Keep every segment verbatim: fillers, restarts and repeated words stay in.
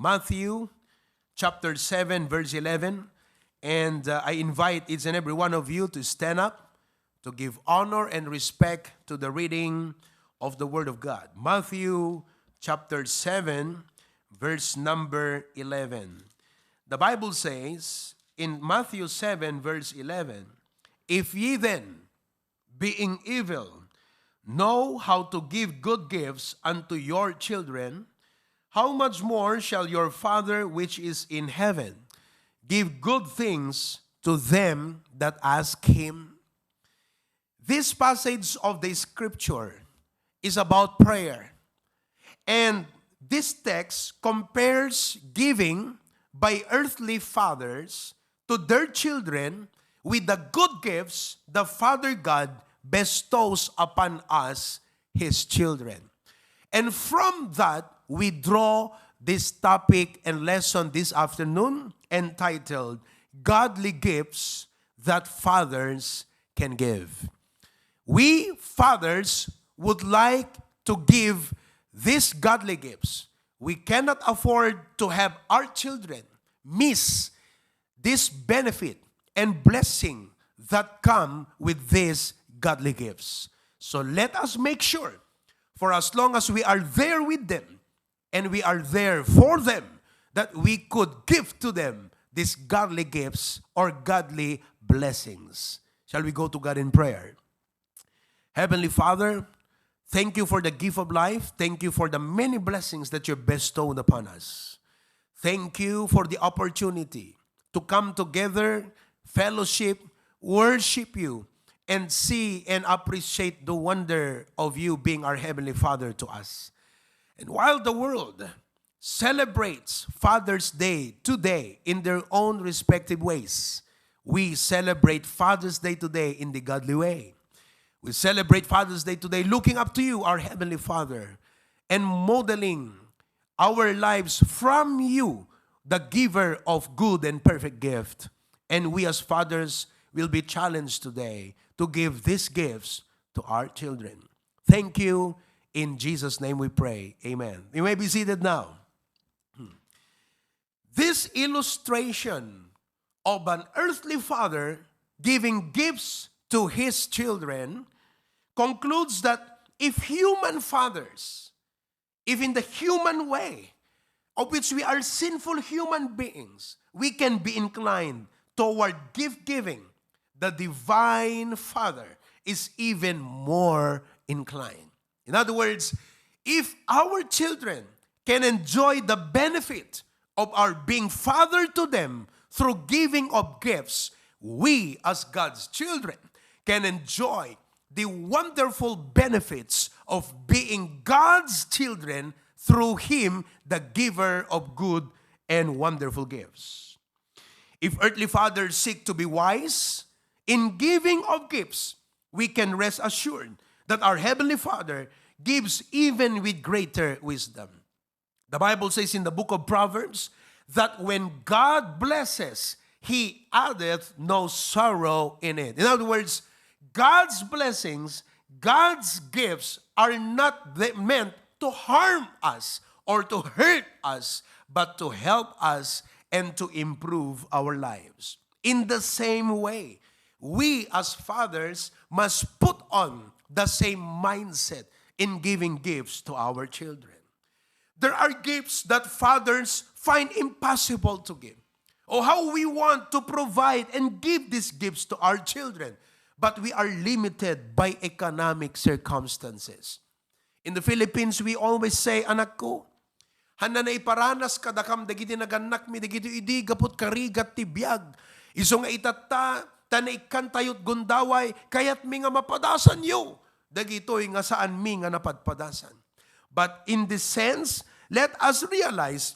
Matthew chapter seven, verse eleven. And uh, I invite each and every one of you to stand up to give honor and respect to the reading of the Word of God. Matthew chapter seven, verse number eleven. The Bible says in Matthew seven, verse eleven, "If ye then, being evil, know how to give good gifts unto your children, how much more shall your Father which is in heaven give good things to them that ask him?" This passage of the scripture is about prayer. And this text compares giving by earthly fathers to their children with the good gifts the Father God bestows upon us, his children. And from that, we draw this topic and lesson this afternoon, entitled Godly Gifts That Fathers Can Give. We fathers would like to give these godly gifts. We cannot afford to have our children miss this benefit and blessing that come with these godly gifts. So let us make sure, for as long as we are there with them and we are there for them, that we could give to them these godly gifts or godly blessings. Shall we go to God in prayer? Heavenly Father, thank you for the gift of life. Thank you for the many blessings that you bestowed upon us. Thank you for the opportunity to come together, fellowship, worship you, and see and appreciate the wonder of you being our Heavenly Father to us. And while the world celebrates Father's Day today in their own respective ways, we celebrate Father's Day today in the godly way. We celebrate Father's Day today looking up to you, our Heavenly Father, and modeling our lives from you, the giver of good and perfect gift. And we as fathers will be challenged today to give these gifts to our children. Thank you. In Jesus' name we pray. Amen. You may be seated now. Hmm. This illustration of an earthly father giving gifts to his children concludes that if human fathers, if in the human way, of which we are sinful human beings, we can be inclined toward gift giving, the Divine Father is even more inclined. In other words, if our children can enjoy the benefit of our being father to them through giving of gifts, we as God's children can enjoy the wonderful benefits of being God's children through Him, the giver of good and wonderful gifts. If earthly fathers seek to be wise in giving of gifts, we can rest assured that our Heavenly Father gives even with greater wisdom. The Bible says in the book of Proverbs that when God blesses, He addeth no sorrow in it. In other words, God's blessings, God's gifts are not de-, meant to harm us or to hurt us, but to help us and to improve our lives. In the same way, we as fathers must put on the same mindset in giving gifts to our children. There are gifts that fathers find impossible to give. Oh, how we want to provide and give these gifts to our children, but we are limited by economic circumstances. In the Philippines, we always say, "Anakko, haanna naiparanas kadakam dagiti nagannakmi dagitoy idi gapu ta karigat ti biag. Isu nga itatta, ta naikkantayo ti gundaway, kayatmi nga mapadasanyo dagitoy nga saanmi nga napadpadasan." But in this sense, let us realize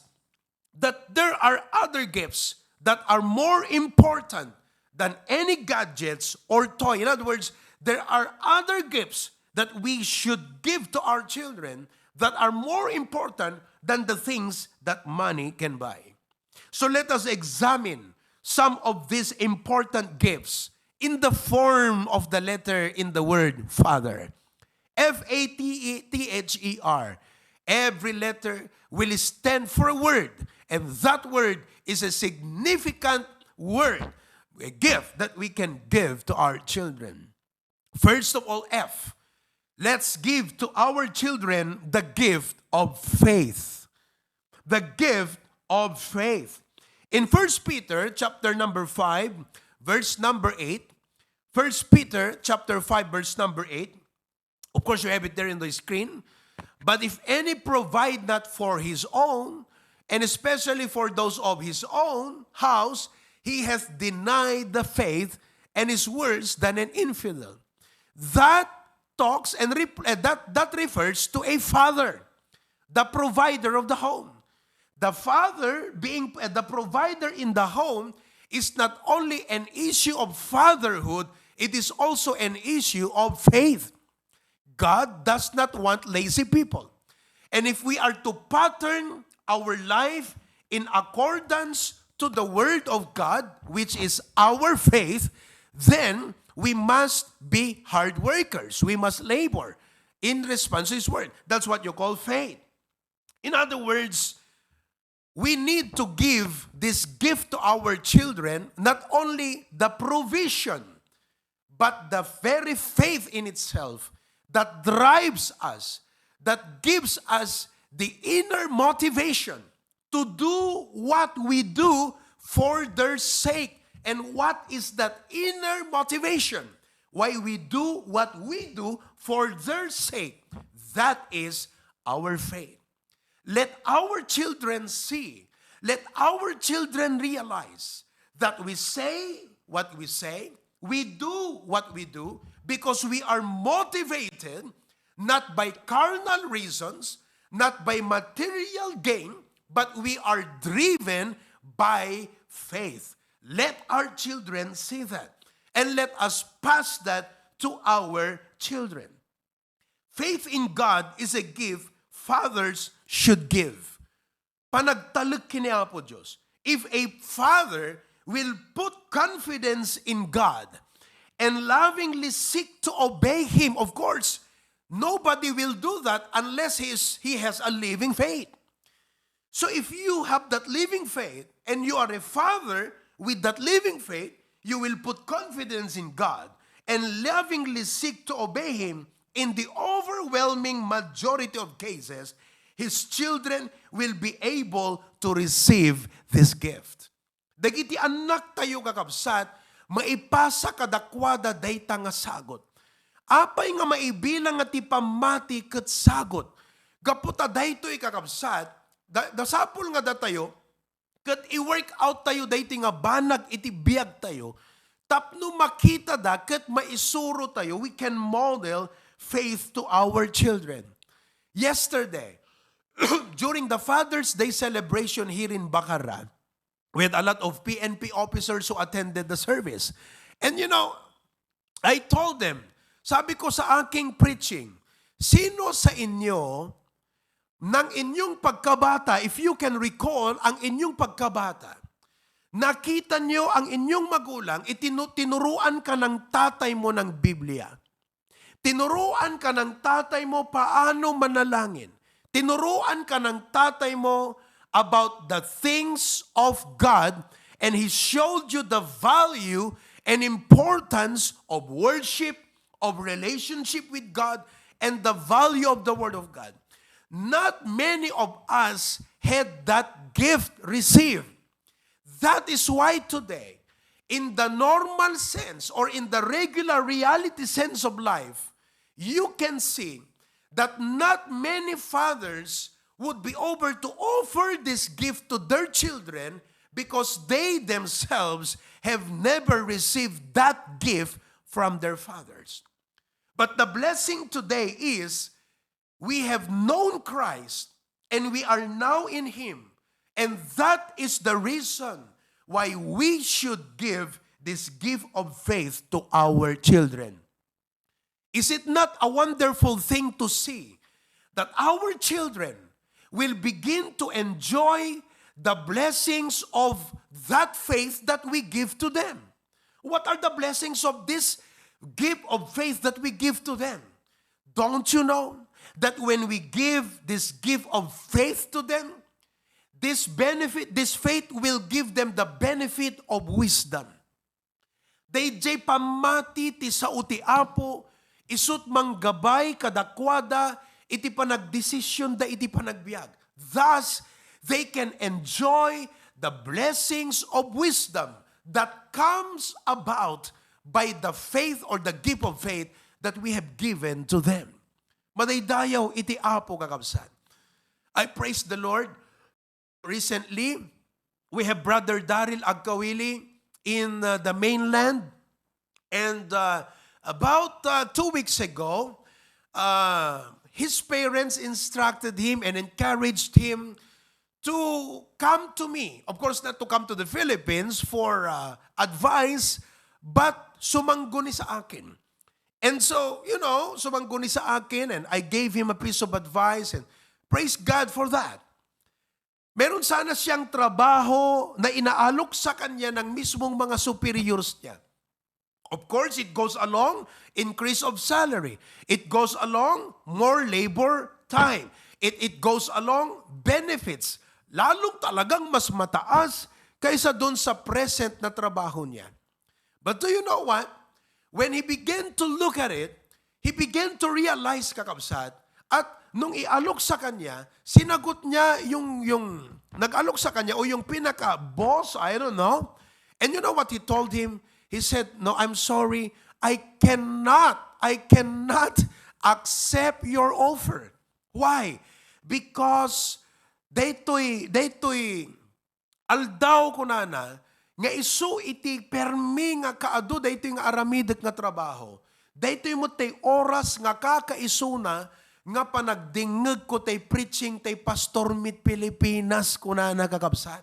that there are other gifts that are more important than any gadgets or toy. In other words, there are other gifts that we should give to our children that are more important than the things that money can buy. So let us examine some of these important gifts in the form of the letter in the word Father. F A T H E R. Every letter will stand for a word, And that word is a significant word, a gift that we can give to our children. First of all, F, let's give to our children the gift of faith. The gift of faith. In First Peter chapter number five, verse number eight, First Peter chapter five, verse number eight, of course, you have it there in the screen. "But if any provide not for his own, and especially for those of his own house, he hath denied the faith and is worse than an infidel." That talks and rep- uh, that, that refers to a father, the provider of the home. The father being, uh, the provider in the home is not only an issue of fatherhood, it is also an issue of faith. God does not want lazy people. And if we are to pattern our life in accordance to the Word of God, which is our faith, then we must be hard workers. We must labor in response to His Word. That's what you call faith. In other words, we need to give this gift to our children, not only the provision, but the very faith in itself that drives us, that gives us the inner motivation to do what we do for their sake. And what is that inner motivation? Why we do what we do for their sake? That is our faith. Let our children see, let our children realize that we say what we say, we do what we do because we are motivated not by carnal reasons, not by material gain, but we are driven by faith. Let our children see that, and let us pass that to our children. Faith in God is a gift fathers should give. Panagtalek ken ni Apo Dios. If a father will put confidence in God and lovingly seek to obey Him, of course, nobody will do that unless he is, he has a living faith. So if you have that living faith and you are a father with that living faith, you will put confidence in God and lovingly seek to obey Him. In the overwhelming majority of cases, His children will be able to receive this gift. Dagiti annaktayo, kakabsat, maipasa kadakuada dayta nga sagut. Apay nga maibilang nga ti pammati ket sagut? Gapu ta daytoy, kakabsat, da-, dasapul nga datayo ket i-work out tayo daytoy nga banag iti biag tayo tapno makitada ket maisuro tayo, we can model faith to our children. Yesterday, during the Father's Day celebration here in Bacarra, we had a lot of P N P officers who attended the service. And you know, I told them, sabi ko sa aking preaching, sino sa inyo, nang inyong pagkabata, if you can recall ang inyong pagkabata, nakita niyo ang inyong magulang, itinu-, tinuruan ka ng tatay mo ng Biblia. Tinuruan ka ng tatay mo paano manalangin. Tinuruan ka ng tatay mo about the things of God, and he showed you the value and importance of worship, of relationship with God, and the value of the Word of God. Not many of us had that gift received. That is why today, in the normal sense or in the regular reality sense of life, you can see that not many fathers would be able to offer this gift to their children because they themselves have never received that gift from their fathers. But the blessing today is we have known Christ and we are now in Him. And that is the reason why we should give this gift of faith to our children. Is it not a wonderful thing to see that our children will begin to enjoy the blessings of that faith that we give to them? What are the blessings of this gift of faith that we give to them? Don't you know that when we give this gift of faith to them, This benefit, this faith will give them the benefit of wisdom. Daydiay pammati ti sao ti Apo, isut' manggabay kadakuada iti panagdesisionda iti panagbiag. Thus, they can enjoy the blessings of wisdom that comes about by the faith or the gift of faith that we have given to them. Madaydayaw iti Apo, kakabsat. I praise the Lord. Recently, we have Brother Daryl Agkawili in, uh, the mainland. And, uh, about, uh, two weeks ago, uh, his parents instructed him and encouraged him to come to me. Of course, not to come to the Philippines for, uh, advice, but sumangguni sa akin. And so, you know, sumangguni sa akin, and I gave him a piece of advice, and praise God for that. Meron sana siyang trabaho na inaalok sa kanya ng mismong mga superiors niya. Of course, it goes along increase of salary. It goes along more labor time. It, it goes along benefits. Lalong talagang mas mataas kaysa doon sa present na trabaho niya. But do you know what? When he began to look at it, he began to realize, kakabsat, at nung ialok sa kanya, sinagot niya yung, yung nag-alok sa kanya o yung pinaka-boss, I don't know. And you know what he told him? He said, "No, I'm sorry. I cannot, I cannot accept your offer." Why? Because daytoy, daytoy aldaw, kunana, nga isu iti permi nga kaadu daytoy nga aramidek nga trabaho. Daytoy met tay oras nga kakaisuna nga panagdingngegko tay preaching tay Pastor Meet Pilipinas, kunana, kakabsat.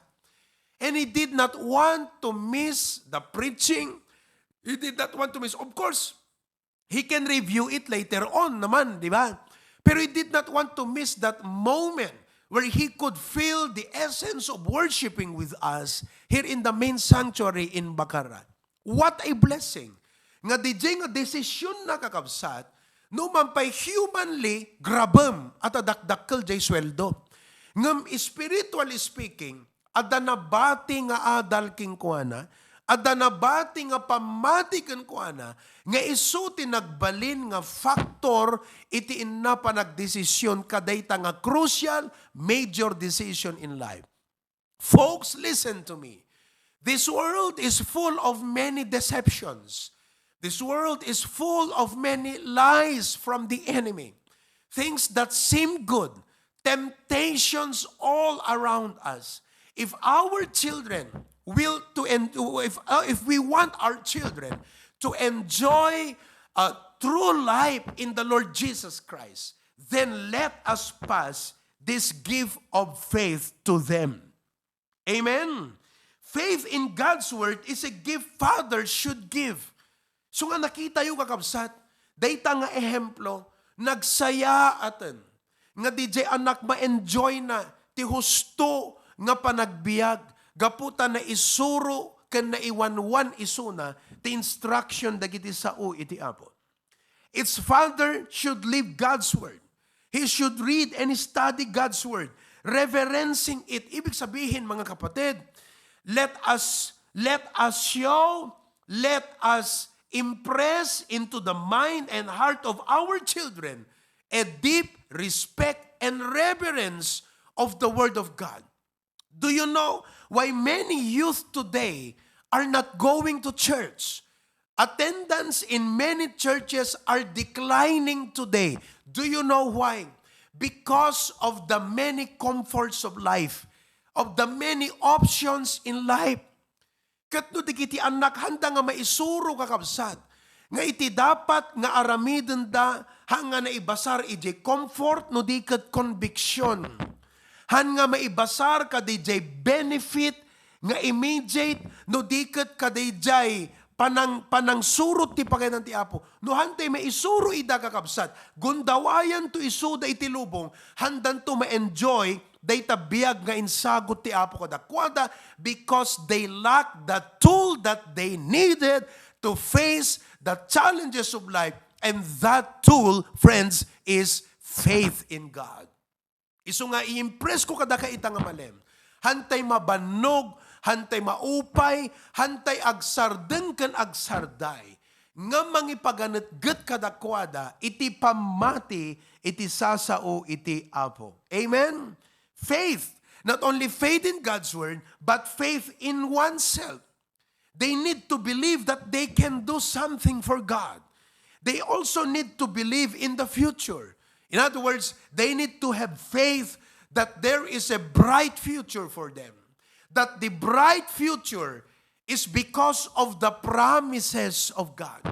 And he did not want to miss the preaching. He did not want to miss. Of course, he can review it later on naman, di ba? Pero he did not want to miss that moment where he could feel the essence of worshiping with us here in the main sanctuary in Bacarra. What a blessing! Nga didiay nga desisyon na, kakabsat, no man pay humanly, grabem at adakdakkel diay sueldo. Ngem spiritually speaking, adda nabati nga adal kenkuana, adda nabati nga pammati kenkuana, nga isu ti nagbalin nga factor iti inna panagdesisyon kadayta nga crucial, major decision in life. Folks, listen to me. This world is full of many deceptions. This world is full of many lies from the enemy. Things that seem good, temptations all around us. If our children will to en-, if, uh, if we want our children to enjoy a true life in the Lord Jesus Christ, then let us pass this gift of faith to them. Amen. Faith in God's word is a gift fathers should give. So nga nakitayo, kakabsat, dayta nga ehemplo, nagsayaaten nga didiay anak ma-enjoy na ti husto nga panagbiag gapu ta naisuro ken naiwanwan isuna ti instruction dagiti sao iti Apo. Its father should live God's word. He should read and study God's word, reverencing it. Ibig sabihin, mga kapatid, let us, let us show, let us impress into the mind and heart of our children a deep respect and reverence of the word of God. Do you know why many youth today are not going to church? Attendance in many churches are declining today. Do you know why? Because of the many comforts of life, of the many options in life. Ket no dagiti annak handa nga maisuro, kakabsat, nga iti dapat nga aramidenda, haan nga naibasar idiay comfort no di ket conviction. Haan nga maibasar kadidiay benefit nga immediate no di ket kadidiay panang-, panangsurot ti pagayatan ti Apo. No haantay maisuro ida, kakabsat, gundawayanto isuda iti lubong, haandanto ma-enjoy dayta biag nga insagut ti Apo kadakuada because they lack the tool that they needed to face the challenges of life. And that tool, friends, is faith in God. Isu nga i-impress ko kadakayo ita nga malem. hantay mabannog, hantay maupay, hantay agsardeng ken agsarday nga mangipaganetget kadakuada iti pammati iti sasao iti Apo. Amen? Faith, not only faith in God's word, but faith in oneself. They need to believe that they can do something for God. They also need to believe in the future. In other words, they need to have faith that there is a bright future for them. That the bright future is because of the promises of God.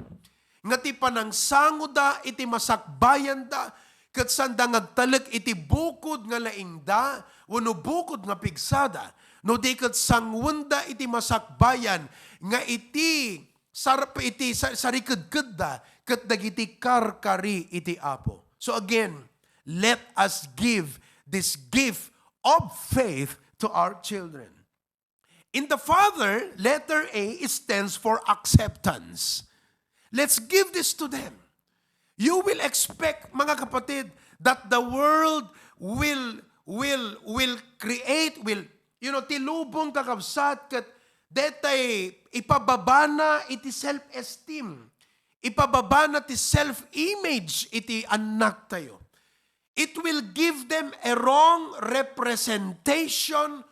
Nga ti panangsangoda iti masakbayanda, ket sanda nga agtalek iti bukod nga laingda wenno bukod nga pigsada, no di ket sanguenda iti masakbayan nga iti sarap iti sa-, sarikedkedda ket dagiti karkari iti Apo. So again, let us give this gift of faith to our children. In the Father, letter A, it stands for acceptance. Let's give this to them. You will expect, mga kapatid, that the world will, will, will create, will, you know, ti lubong, kakabsat, ket detay ipababana iti self-esteem, ipababana ti self-image iti annaktayo. It will give them a wrong representation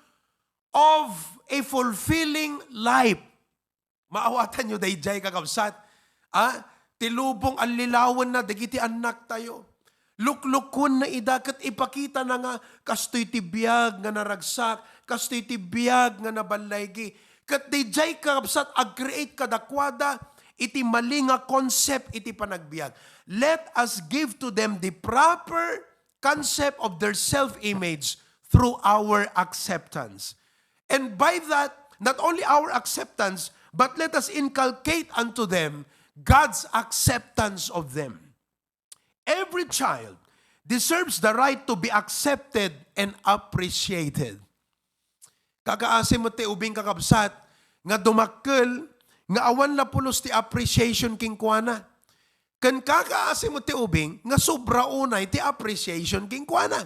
of a fulfilling life. Maawatanyo daydiay, kakabsat. Ah, ti lubong allilawenna dagiti annaktayo. Luklukuenna ida ket ipakitana nga kastoy ti biag nga naragsak, kastoy ti biag nga naballaygi. Ket daydiay, kakabsat, ag-create kadakuada iti mali nga concept iti panagbiag. Let us give to them the proper concept of their self-image through our acceptance. And by that, not only our acceptance, but let us inculcate unto them God's acceptance of them. Every child deserves the right to be accepted and appreciated. Kakaasi met ti ubing, kakabsat, nga dumakkel nga awan la pulos ti appreciation kenkuana. Ken kakaasi met ti ubing nga sobra unay ti appreciation kenkuana.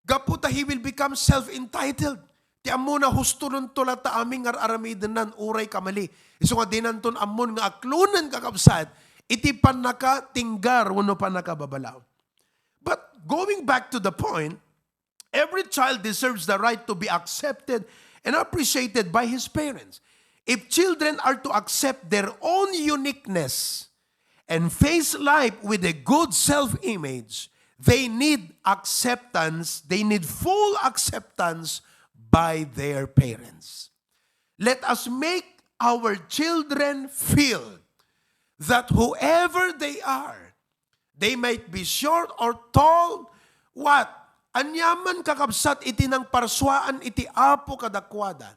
Gapu ta he will become self-entitled. Ti ammona, hustononto latta amin nga ar-aramidennan uray kamali. Isu nga dinanton ammon nga aklonen, kakabsat, iti pannakatinggar wenno pannakababalaw. But going back to the point, every child deserves the right to be accepted and appreciated by his parents. If children are to accept their own uniqueness and face life with a good self-image, they need acceptance, they need full acceptance by their parents. Let us make our children feel that whoever they are, they might be short or tall, what? Aniaman, kakabsat, iti nangparsuaan iti Apo kadakuada.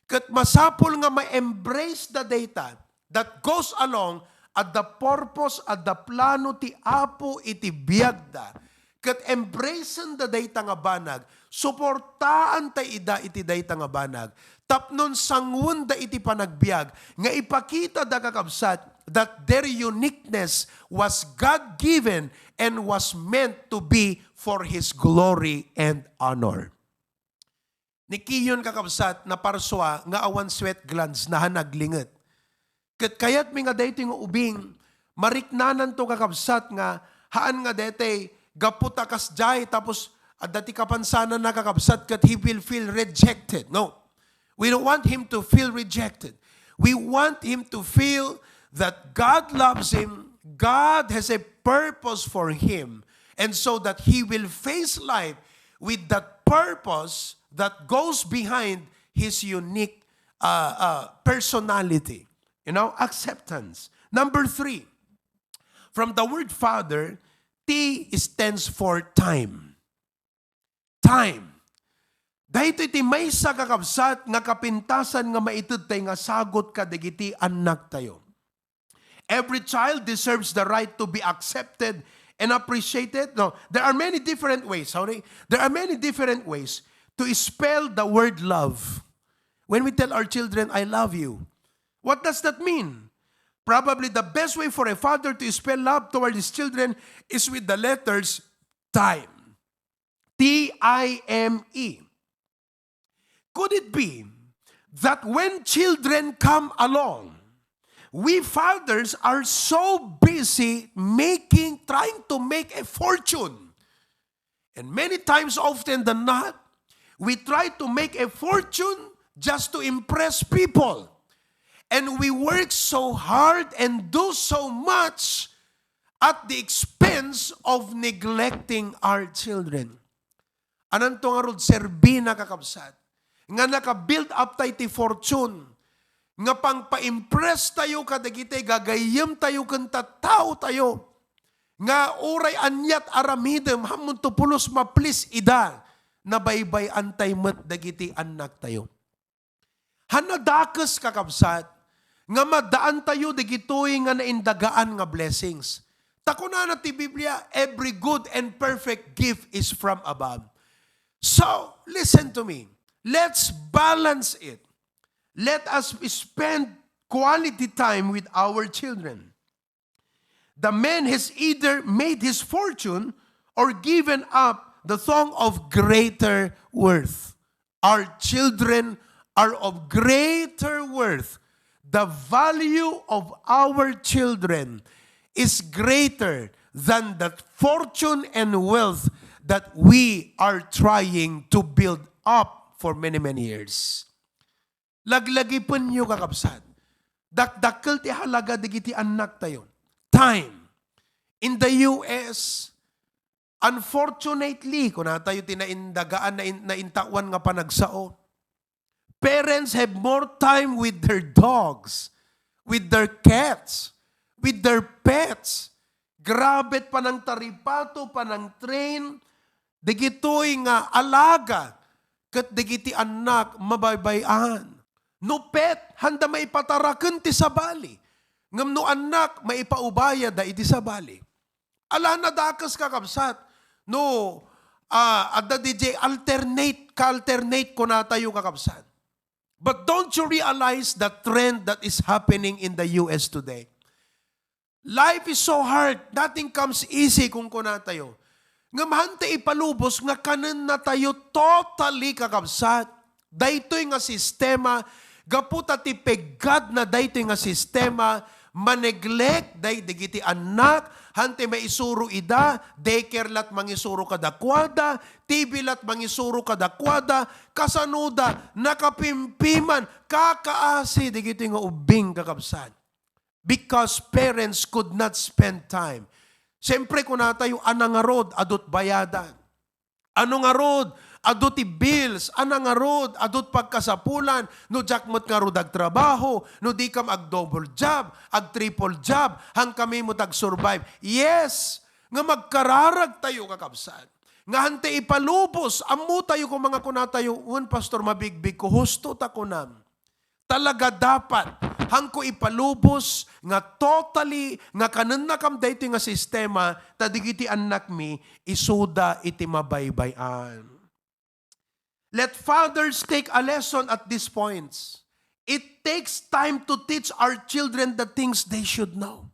Ket masapul nga ma-embrace da dayta, that goes along at the purpose, at the plano ti Apo iti biagda. Ket embracen da dayta nga banag, suportaanta ida iti dayta nga banag, tapnon sanguenda iti panagbiag nga ipakitada, kakabsat, that their uniqueness was God-given and was meant to be for His glory and honor. Ni Kiyon, kakabsat, naparsua nga awan sweat glands na han aglinget. Ket kayatmi nga daytoy nga ubing, mariknananto, kakabsat, nga haan nga daytoy gapu ta kasdiay, tapos adda ti kapansananna, kakabsat, ket he will feel rejected. No. We don't want him to feel rejected. We want him to feel that God loves him, God has a purpose for him, and so that he will face life with that purpose that goes behind his unique, uh, uh, personality. You know, acceptance. Number three, from the word father, T stands for time. Time. Daytoy ti maysa, kakabsat, nga kapintasan nga maitedtay nga sagut kadagiti annaktayo. Every child deserves the right to be accepted and appreciated. No, there are many different ways, sorry. There are many different ways to spell the word love. When we tell our children, "I love you," what does that mean? Probably the best way for a father to spell love toward his children is with the letters time. T I M E. Could it be that when children come along, we fathers are so busy making, trying to make a fortune? And many times, often than not, we try to make a fortune just to impress people. And we work so hard and do so much at the expense of neglecting our children. Ananto ngarud serbina, kakabsat, nga naka-build up tayo ti fortune, nga pangpa-impress tayo kadagiti gagayyem tayo ken tattao tayo, nga uray aniat aramidem, haanmonto pulos ma-please ida, nabaybay-an tayo met dagiti annak tayo. Haan a dakes, kakabsat, nga maddaan tayo dagitoy nga naindagaan nga blessings. Ta kunana ti Biblia, "Every good and perfect gift is from above." So, listen to me. Let's balance it. Let us spend quality time with our children. The man has either made his fortune or given up the song of greater worth. Our children are of greater worth. The value of our children is greater than the fortune and wealth that we are trying to build up for many, many years. Laglagipenyo, kakabsat. Dakdakkel ti halaga dagiti annak tayo. Time. In the U S, unfortunately, kuna tayo ti naindagaan, nain-, naintawan nga panagsao, parents have more time with their dogs, with their cats, with their pets. Grabe panangtaripato, panangtrain, dagitoy nga alaga ket dagiti annak mabaybay-an. No pet, haanda maipataraken ti sabali. Ngem no annak, maipaubayada iti sabali. Ala, nadakes, kakabsat. No, ah, adda diay alternate, ka-alternate kunatayo, kakabsat. But don't you realize the trend that is happening in the U S today? Life is so hard. Nothing comes easy, kunkunatayo. Ngem haantayo ipalubos nga kanennatayo totally, kakabsat, daytoy nga sistema, gapu ta ti peggadna daytoy nga sistema, maneglect day dagiti annak, haantayo maisuro ida, daycare la't mangisuro kadakuada, T V la't mangisuro kadakuada, kasanoda, nakapimpiman, kakaasi dagitoy nga ubbing, kakabsat. Because parents could not spend time. Siyempre, kunatayo, ano ngarud, adu't bayadan. Ano ngarud, adu ti bills. Ano ngarud, adu't pagkasapulan. No diak met ngarud agtrabaho, no dikam ag-double job, ag-triple job, haan kami met ag-survive. Yes, nga magkararagtayo, kakabsat. Nga haantayo ipalubos, ammotayo koma nga kunatayo, "Wen, Pastor, mabigbigko." Husto ta kunam. Talaga dapat, haanko ipalubos nga totally, nga kanennakam daytoy nga sistema, ta dagiti annakmi, isuda iti mabaybay-an. Let fathers take a lesson at these points. It takes time to teach our children the things they should know.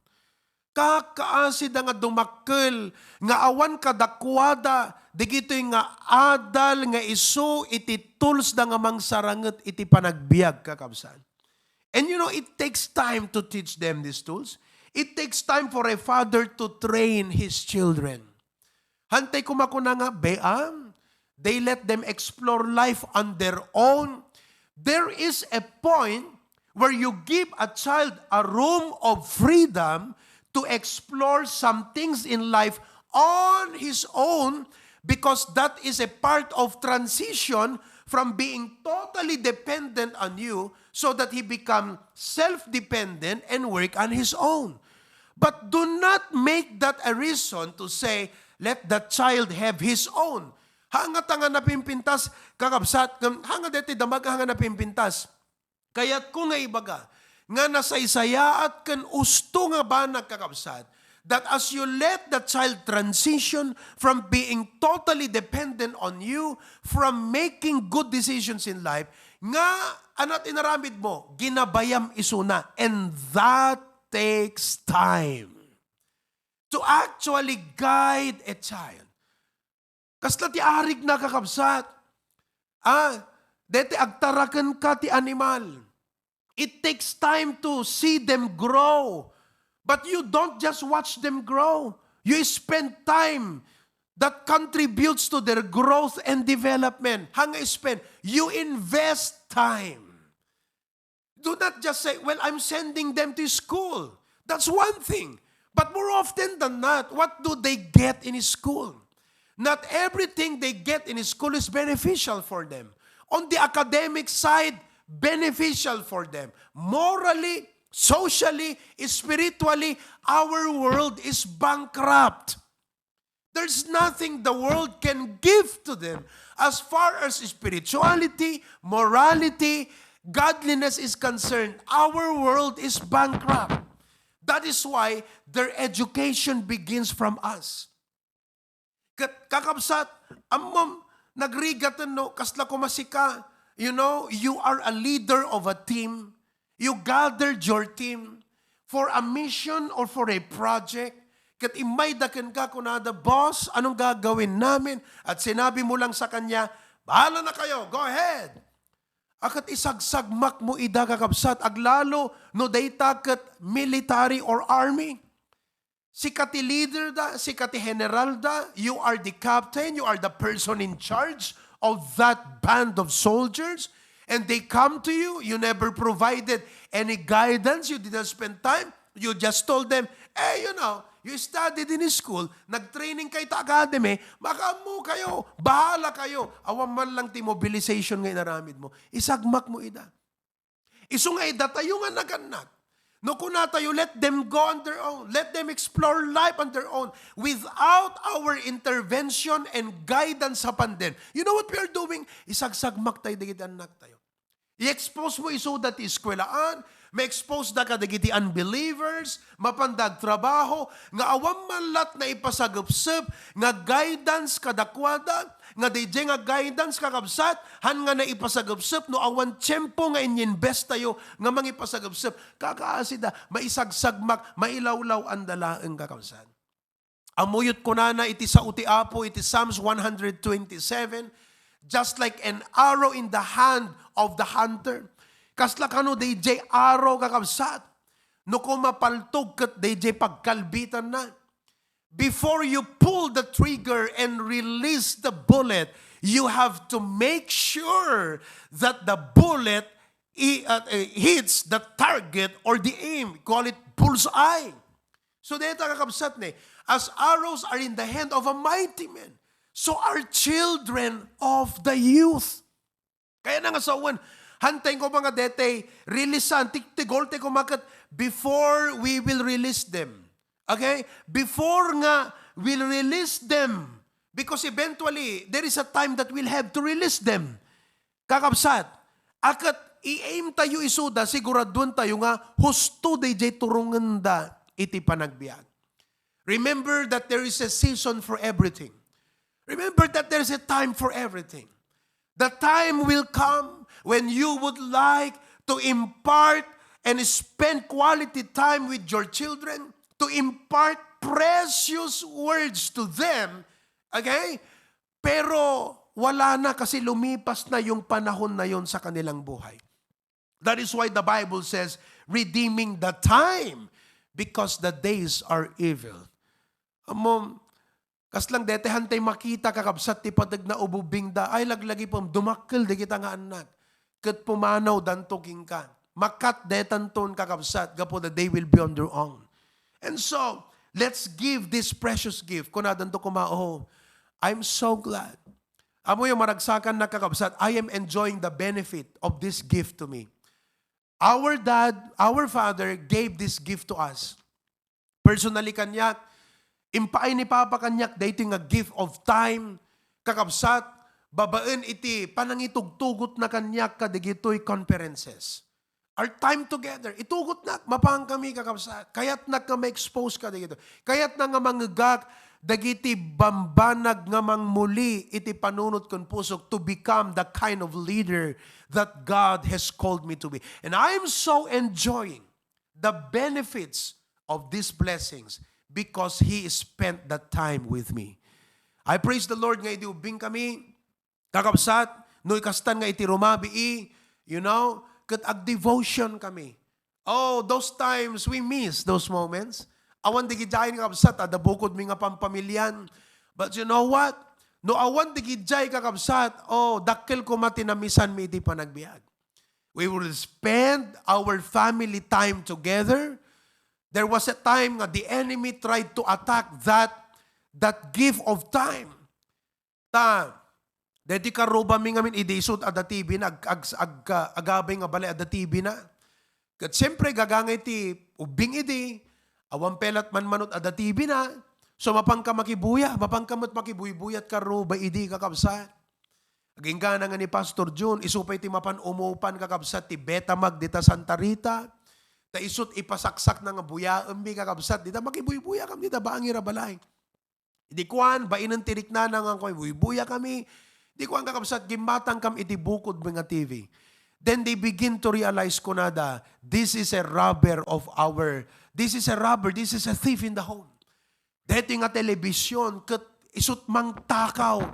Kakaasida nga dumakkel nga awan kadakuada dagitoy nga adal nga isu iti toolsda nga mangsaranget iti panagbiag, kakabsat. And you know, it takes time to teach them these tools. It takes time for a father to train his children. Haantayo koma kuna nga, "Bea, they let them explore life on their own." There is a point where you give a child a room of freedom to explore some things in life on his own, because that is a part of transition from being totally dependent on you so that he become self-dependent and work on his own. But do not make that a reason to say, "Let the child have his own." Haan nga ta nga napimpintas, kakabsat, ngem haan nga daytoy damag, haan nga napimpintas. Kayatko nga ibaga, nga nasaysayaat ken usto nga banag, kakabsat, that as you let the child transition from being totally dependent on you, from making good decisions in life, nga ania't inaramidmo, ginabayam isuna, and that takes time to actually guide a child. Kasla ti arigna, kakabsat. Ah, Deti agtarakenka ti animal. It takes time to see them grow. But you don't just watch them grow. You spend time that contributes to their growth and development. Hanga spend, you invest time. Do not just say, "Well, I'm sending them to school." That's one thing. But more often than not, what do they get in school? Not everything they get in school is beneficial for them. On the academic side, beneficial for them. Morally, socially, spiritually, our world is bankrupt. There's nothing the world can give to them as far as spirituality, morality, godliness is concerned. Our world is bankrupt. That is why their education begins from us. Ket, kakabsat, ammom, nagrigaten no, kasla koma sika, you know, you are a leader of a team. You gathered your team for a mission or for a project. Ket immayda kenka, kunada, "Boss, anong gagawin namin?" At sinabi mo lang sa kanya, "Bahala na kayo, go ahead." Akat isagsagmak mo ida, kakabsat, aglalo no dayta ket military or army. Sika ti leader da, sika ti general da, you are the captain, you are the person in charge of that band of soldiers, and they come to you, you never provided any guidance, you didn't spend time, you just told them, "Eh, you know, you studied in school, nag-training kayo ta academy, makaammo kayo, bahala kayo." Awan man lang ti mobilization nga inaramid mo. Isagmak mo ida. Isu nga idatayo nga nagannak. No kunatayo, "Let them go on their own. Let them explore life on their own." Without our intervention and guidance upon them. You know what we are doing? Isagsagmak tayo dagiti annak tayo. I-expose mo isu dati eskuelaan, ma-expose da kadagiti unbelievers, mapanda agtrabaho, nga awan man lat naipasagepsep nga guidance kadakuada, nga D J nga guidance, kakabsat, han nga naipasagepsep no awan tiempo nga inyinvest tayo nga mangipasagepsep. Kakaasida, maisagsagmak, mailawlaw-anda laeng, kakabsat. Ammok kunana iti sao ti Apo iti Psalms one hundred twenty-seven, "Just like an arrow in the hand of the hunter." Kasla kano D J arrow, kakabsat. No koma paltog ket D J pagkalbitanna. Before you pull the trigger and release the bullet, you have to make sure that the bullet i-, uh, uh, hits the target or the aim. Call it bullseye. So, dayta, kakabsat, ne, "As arrows are in the hand of a mighty man, so are children of the youth." Kaya na nga sawen, hantay ko mga detay, releasean, ti-, tigol ti kumakat before we will release them. Okay? Before nga we'll release them. Because eventually, there is a time that we'll have to release them. Kakabsat, akat i-aim tayo isuda, siguraduan tayo nga husto dayjay turongenda iti panagbiag. Remember that there is a season for everything. Remember that there is a time for everything. The time will come when you would like to impart and spend quality time with your children, to impart precious words to them, okay? Pero wala na kasi lumipas na yung panahon na yon sa kanilang buhay. That is why the Bible says, "Redeeming the time, because the days are evil." Amo, kasla dayta hantay makita, kakabsat, ti pateg na ububingda, ay, laglagipem, dumakkel dagita nga annak. Ket pumanaw danto kenka. Makat daytanton, kakabsat, gapu ta they will be on their own. And so, let's give this precious gift. Kunadanto koma, "Oh, I'm so glad." Amoyo, maragsakannak, kakabsat, I am enjoying the benefit of this gift to me. Our dad, our father gave this gift to us. Personally kaniak, impaay ni Papa kaniak daytoy nga gift of time, kakabsat, babaen iti panangitugtugotna kaniak kadagitoy conferences. Our time together, itugotnak, mapan kami, kakabsat. Kayatnak nga ma-expose kadagitoy. Kayatna nga mangegak dagiti bambanag nga mangmuli iti panunot ken pusok to become the kind of leader that God has called me to be. And I'm so enjoying the benefits of these blessings because He spent that time with me. I praise the Lord nga idi ubbing kami, kakabsat, No ikastan nga iti rumabii, you know, ket ag-devotion kami. Oh, those times, we miss those moments. Awan digidiay, kakabsat, adda bukodmi nga pampamilian. But you know what? No awan digidiay, kakabsat, oh, dakkel koma ti namisanmi iti panagbiag. We will spend our family time together. There was a time nga the enemy tried to attack that, that gift of time. Ta, deti karubami ngamin idi isut adda T V na, ag-, ag-, ag-, agabay nga balay adda T V na. Ket siyempre, gagangay ti ubbing idi, awan pelat manmanot adda T V na. So, mapanka makibuya, mapanka met makibuybuyat karuba idi, kakabsat. Aginggana nga ni Pastor Jun, isu pay ti mapan umupan, kakabsat, ti Betamax dita Santa Rita. Ta isut ipasaksakna nga buyaenmi, kakabsat, dita makibuybuyakami dita bangir a balay. Idi kuan, bainen ti riknana nga kuan, buybuya kami. Idi kuan, kakabsat, gimmatangkam iti bukodmi nga T V. Then they begin to realize, kunada, "This is a robber of our, this is a robber, this is a thief in the home." Deti nga television, ket isut mangtakaw.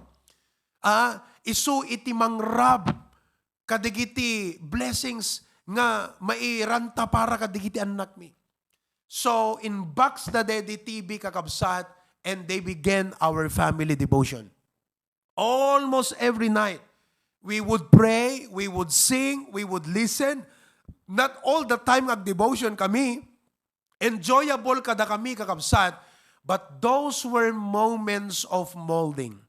Ah, isu iti mangrab kadagiti blessings nga mairanta para kadagiti annakmi. So, inbox da daydi T V, kakabsat, and they began our family devotion. Almost every night, we would pray, we would sing, we would listen. Not all the time ag-devotion kami. Enjoyable kadakami, kakabsat, but those were moments of molding.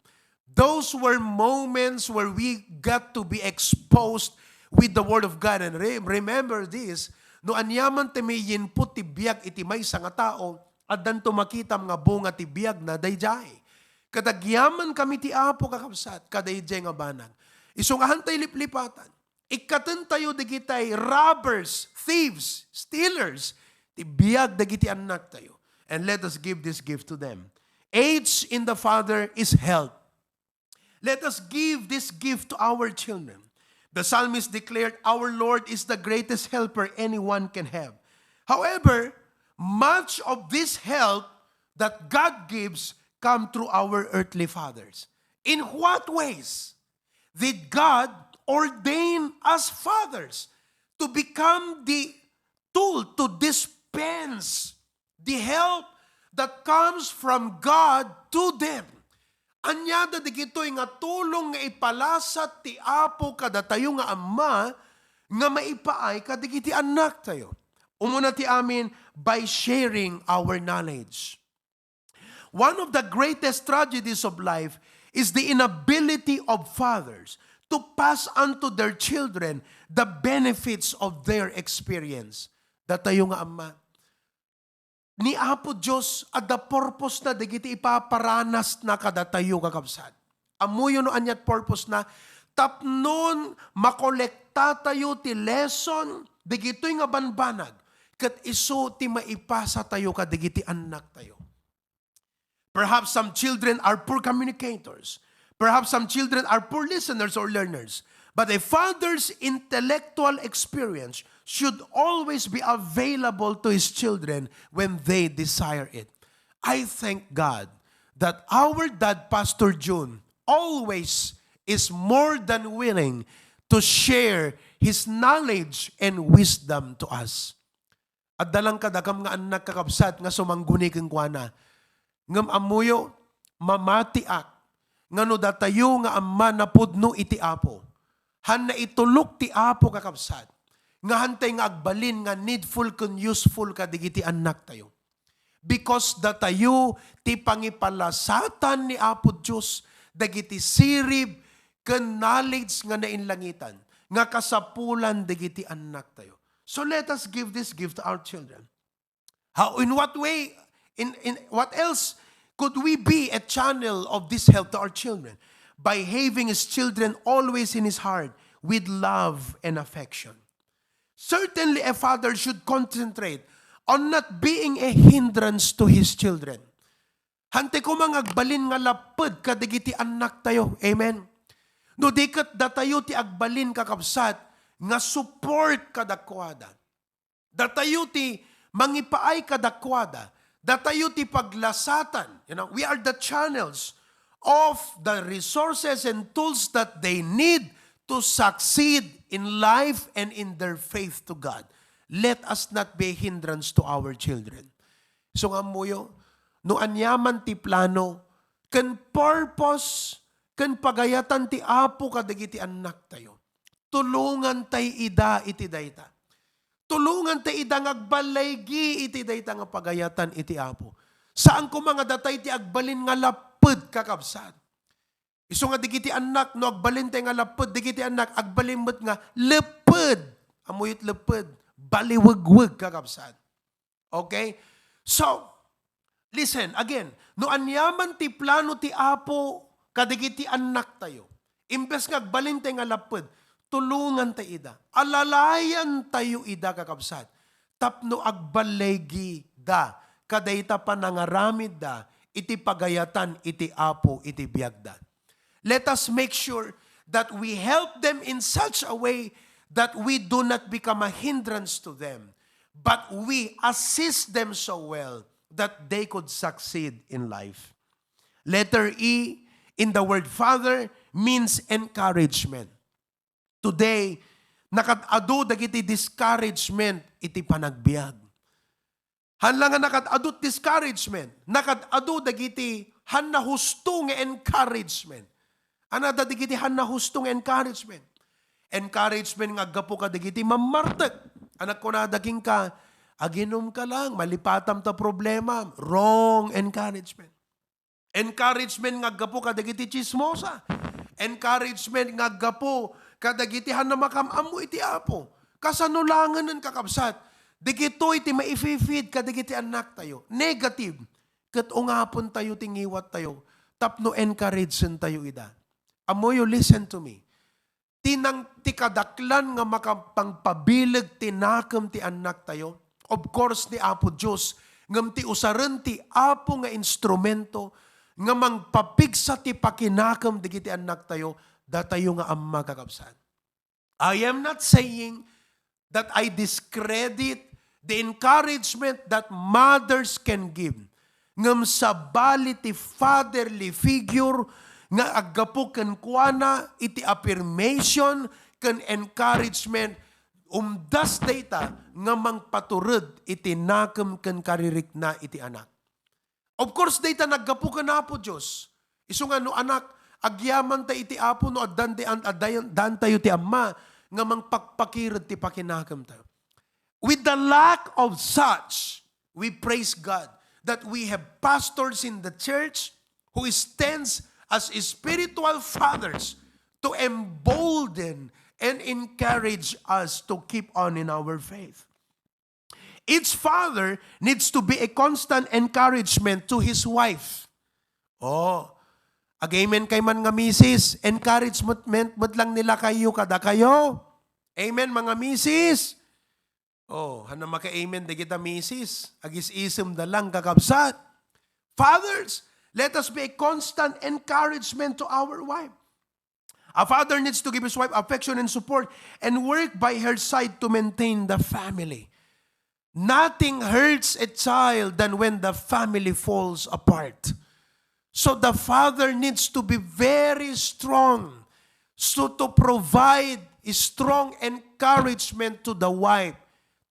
Those were moments where we got to be exposed with the Word of God. And re-, remember this, no aniaman ti may input ti biag iti maysa nga tao, addanto makitam nga bunga ti biagna daydiay. Ket agyaman kami ti Apo, kakabsat, kadaydiay nga banag. Isu nga hantay liplipatan. Ikkatentayo dagitay robbers, thieves, stealers, ti biag dagiti annaktayo. And let us give this gift to them. Age in the Father is health. Let us give this gift to our children. The psalmist declared, "Our Lord is the greatest helper anyone can have." However, much of this help that God gives come through our earthly fathers. In what ways did God ordain us fathers to become the tool to dispense the help that comes from God to them? Ania dagitoy nga tulong nga ipalasat ti Apo kadatayo nga amma nga maipaay kadagiti annaktayo? Umuna ti amin, by sharing our knowledge. One of the greatest tragedies of life is the inability of fathers to pass on to their children the benefits of their experience. Datayo nga amma, ni Apo Dios, adda purpose na dagiti ipaparanas na kadatayo, kakabsat. Ammoyo no aniat purpose na? Tapnon makolektatayo ti lesson dagitoy nga banbanag, ket isu ti maipasatayo kadagiti annaktayo. Perhaps some children are poor communicators. Perhaps some children are poor listeners or learners. But a father's intellectual experience should always be available to his children when they desire it. I thank God that our dad, Pastor Jun, always is more than willing to share his knowledge and wisdom to us. Adda lang kadakam nga annak, kakabsat, nga sumangguni kenkuana. Ngem ammoyo, mamatiak nga no datayo nga amma napudno iti Apo, han naitulok ti Apo, kakabsat, nga hantay nga agbalin nga needful ken useful kadagiti annaktayo. Because datayo ti pangipalasatan ni Apo Dios dagiti sirib ken knowledge nga nainlangitan nga kasapulan dagiti annaktayo. So let us give this gift to our children. How, in what way, in, in what else could we be a channel of this help to our children? By having his children always in his heart with love and affection. Certainly, a father should concentrate on not being a hindrance to his children. Hantay koma nga agbalin nga lapped kadagiti annaktayo. Amen? No di ket datayo ti agbalin, kakabsat, nga support kadakuada. Datayo ti mangipaay kadakuada. Datayo ti paglasatan. You know, we are the channels of the resources and tools that they need to succeed in life and in their faith to God. Let us not be a hindrance to our children. So nga ammoyo, no aniaman ti plano, ken purpose, ken pagayatan ti Apo kadagiti annaktayo, tulongantay ida iti dayta. Tulongantay ida nga agballaygi iti dayta nga pagayatan iti Apo. Saan koma nga datay ti agbalin nga lapped, kakabsat. Isu nga dagiti annak, no agbalintay nga lapped, dagiti annak, agbalin met nga lepped. Ammoyo ti lepped, baliwegweg, kakabsat. Okay? So, listen, again, no aniaman ti plano ti Apo kadagiti annaktayo, imbes nga agbalintay nga lapped, tulongantay ida. Alalayantayo ida, kakabsat, tapno agballaygi da kadayta panangaramidda iti pagayatan iti Apo iti biagda. Let us make sure that we help them in such a way that we do not become a hindrance to them, but we assist them so well that they could succeed in life. Letter E in the word father means encouragement. Today, nakat-adu dagiti discouragement iti panagbiag. Haan la nga nakat-adu ti discouragement, nakat-adu dagiti haan nahusto nga encouragement. Ania dagiti haan nahusto nga encouragement? Encouragement nga aggapu kadagiti mammartek. Ania kunada kenka, "Aginumka lang, malipatam ta problema." Wrong encouragement. Encouragement nga aggapu kadagiti tsismosa. Encouragement nga aggapu kadagiti haan namakam-ammo iti Apo. Kasano laengen, kakabsat? Dagitoy ti maififeed kadagiti annaktayo. Negative. Ket ungapentayo ti ngiwattayo tapno encouragentayo ida. Ammoyo, listen to me. Ti nang-, ti kadaklan nga makapangpabileg ti nakem ti annaktayo, of course, ni Apo Dios, ngem ti usaren ti Apo nga instrumento nga mangpapigsa ti pakinakem dagiti annaktayo, datayo nga amma, kakabsat. I am not saying that I discredit the encouragement that mothers can give. Ngem sabali ti fatherly figure nga aggapu kenkuana iti affirmation ken encouragement, umdas dayta nga mangpatured iti nakem ken karirikna iti anak. Of course, dayta naggapu ken Apo Dios. Isu nga no anak, agyamanta iti Apo no addan ti an-, addayan-, addantayo ti Ama nga mangpakpakired ti pakinakemtayo. With the lack of such, we praise God that we have pastors in the church who stands as spiritual fathers to embolden and encourage us to keep on in our faith. Each father needs to be a constant encouragement to his wife. Oh, ag-amen kay man nga misis, encouragement met lang nila kayo kadakayo. Amen, mga misis? Oh, haan maka-amen dagita misis. Agis-isemda lang, kakabsat. Fathers, let us be a constant encouragement to our wife. A father needs to give his wife affection and support and work by her side to maintain the family. Nothing hurts a child than when the family falls apart. So the father needs to be very strong. So to provide a strong encouragement to the wife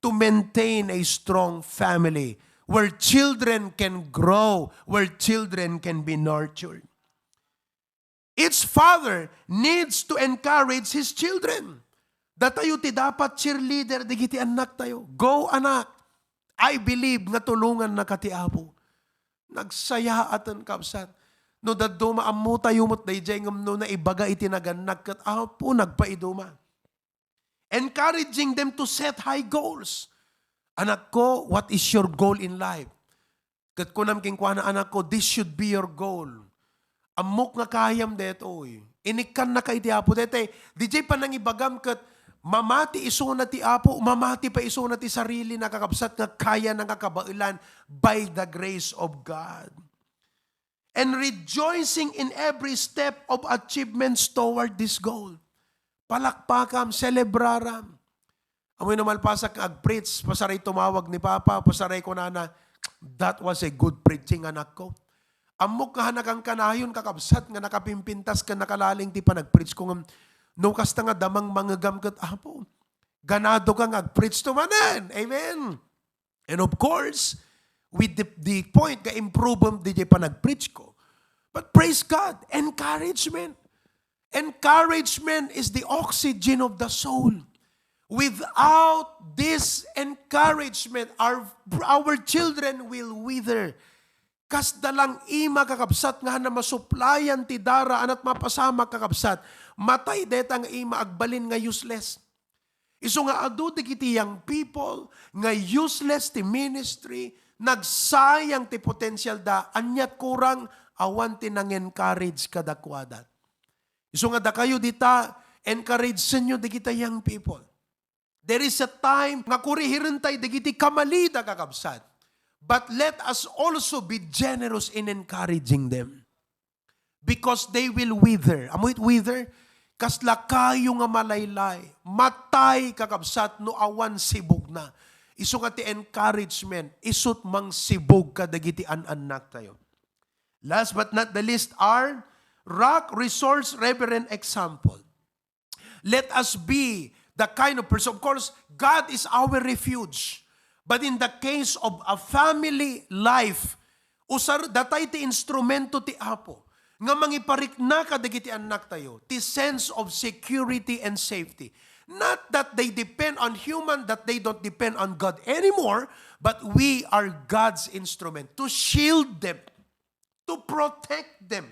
to maintain a strong family where children can grow, where children can be nurtured. Each father needs to encourage his children. Datayo ti dapat cheerleader dagiti annaktayo. Go, anak! I believe nga tulongannaka ti Apo. Nagsayaaten, kabsat. No dadduma, ammotayo met daydiay ngem no naibaga iti nagannak ket, Apo, nagpaiduma. Encouraging them to set high goals. "Anakko, what is your goal in life?" Ket kunam kenkuana, "Anakko, this should be your goal. Ammok nga kayam daytoy. Inikkannaka iti Apo." Daytoy, didiay panangibagam ket mamati isuna ti Apo, mamati pay isuna ti sarili na, kakabsat, nga kayana nga kabaelan by the grace of God. And rejoicing in every step of achievements toward this goal. Palakpakam, selebraram. Amoy no malpasak nga ag-preach, pasaray tumawag ni Papa, pasaray kunana, "That was a good preaching, anakko." Ammok nga haan nakankanayon, kakabsat, nga nakapimpintas ken nakalaling ti panag-preach ko ngem No kasta nga damang mangegam ket Apo, ganado ka nga ag-preach to manen. Amen. And of course, with the, the point nga improve diay panag-preach ko. But praise God, encouragement. Encouragement is the oxygen of the soul. Without this encouragement, our, our children will wither. Kasda lang ima, kakabsat, nga haan a masuplayan ti dara, anat mapasamak, kakabsat. Matay deta nga ima, agbalin nga useless. Isu nga adu dagiti young people nga useless ti ministry, nagsayang ti potential da, aniat kurang, awan ti nang-encourage kadakuada. Isu nga dakayo dita, encouragenyo dagiti young people. There is a time nga kurihirentay dagiti kamalida, kakabsat. But let us also be generous in encouraging them. Because they will wither. Ammo it wither? Kasla kayo nga malaylay. Matay, kakabsat, no awan sibugna. Isu nga ti encouragement, isut' mangsibug kadagiti an-annaktayo. Last but not the least are rock, resource, reverent example. Let us be the kind of person. Of course, God is our refuge. But in the case of a family life, usar-, datay ti instrumento ti Apo nga mangiparikna kadagiti annaktayo ti sense of security and safety. Not that they depend on human, that they don't depend on God anymore, but we are God's instrument to shield them, to protect them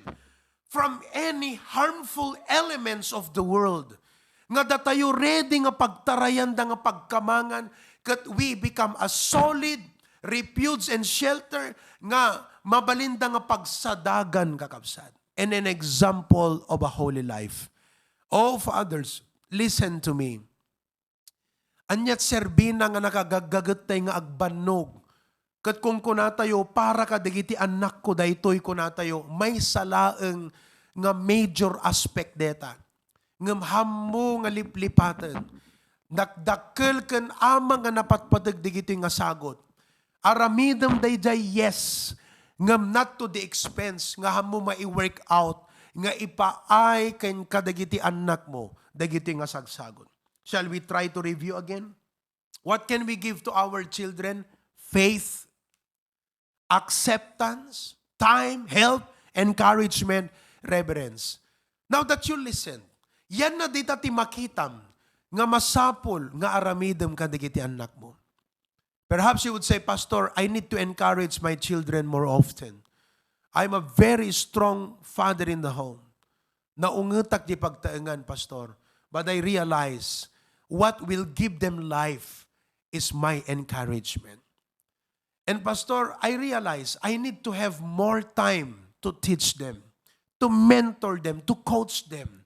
from any harmful elements of the world. Nga datayo ready nga pagtarayanda nga pagkamangan, ket we become a solid refuge and shelter nga mabalinda nga pagsadagan, kakabsat. And an example of a holy life. Oh, fathers, listen to me. Aniat serbina nga nakagaggagettay nga agbannog? Ket kunkunatayo, "Para kadagiti annakko daytoy," kunatayo, maysa laeng nga major aspect deta. Ngem hammo nga liplipaten, dakdakkel ken ama nga napatpateg dagitoy nga sagut. Aramidem daydiay, yes, ngem not to the expense nga hammo mai-work out nga ipaay ken kadagiti annakmo dagitoy nga sagsagut. Shall we try to review again? What can we give to our children? Faith, acceptance, time, help, encouragement, reverence. Now that you listen, yan na dita ti makitam nga masapul nga aramidem kadagiti annakmo. Perhaps you would say, "Pastor, I need to encourage my children more often. I'm a very strong father in the home. Naungetak ti pagtaengan, Pastor, but I realize what will give them life is my encouragement. And Pastor, I realize I need to have more time to teach them, to mentor them, to coach them.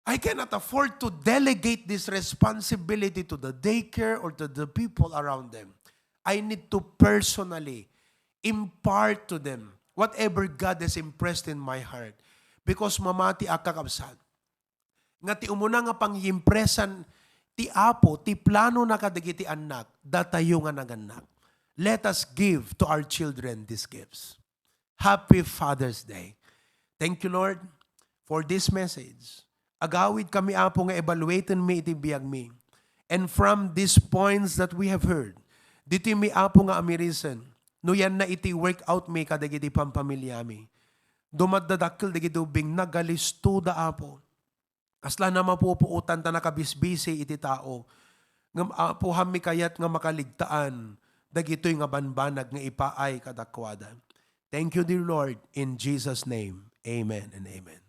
I cannot afford to delegate this responsibility to the daycare or to the people around them. I need to personally impart to them whatever God has impressed in my heart." Because mamati a, kakabsat, nga ti umuna nga pangimpresan ti Apo, ti planona kadagiti annak, datayo nga nagannak. Let us give to our children these gifts. Happy Father's Day. Thank you, Lord, for this message. Agawid kami, Apo, nga evaluaten mi iti biag mi. And from these points that we have heard, ditoy mi, Apo, nga amirisen, no yan na iti workout mi kadagiti pampamilya mi. Dumadadakkel dagiti ubbing, nagalisto da, Apo. Kasla na mapupuotan ta nakabisbisi iti tao. Ngem, Apo, hammi kayat nga makaligtaan dagitoy nga banbanag nga ipaay kadakuada. Thank you, dear Lord. In Jesus' name, amen and amen.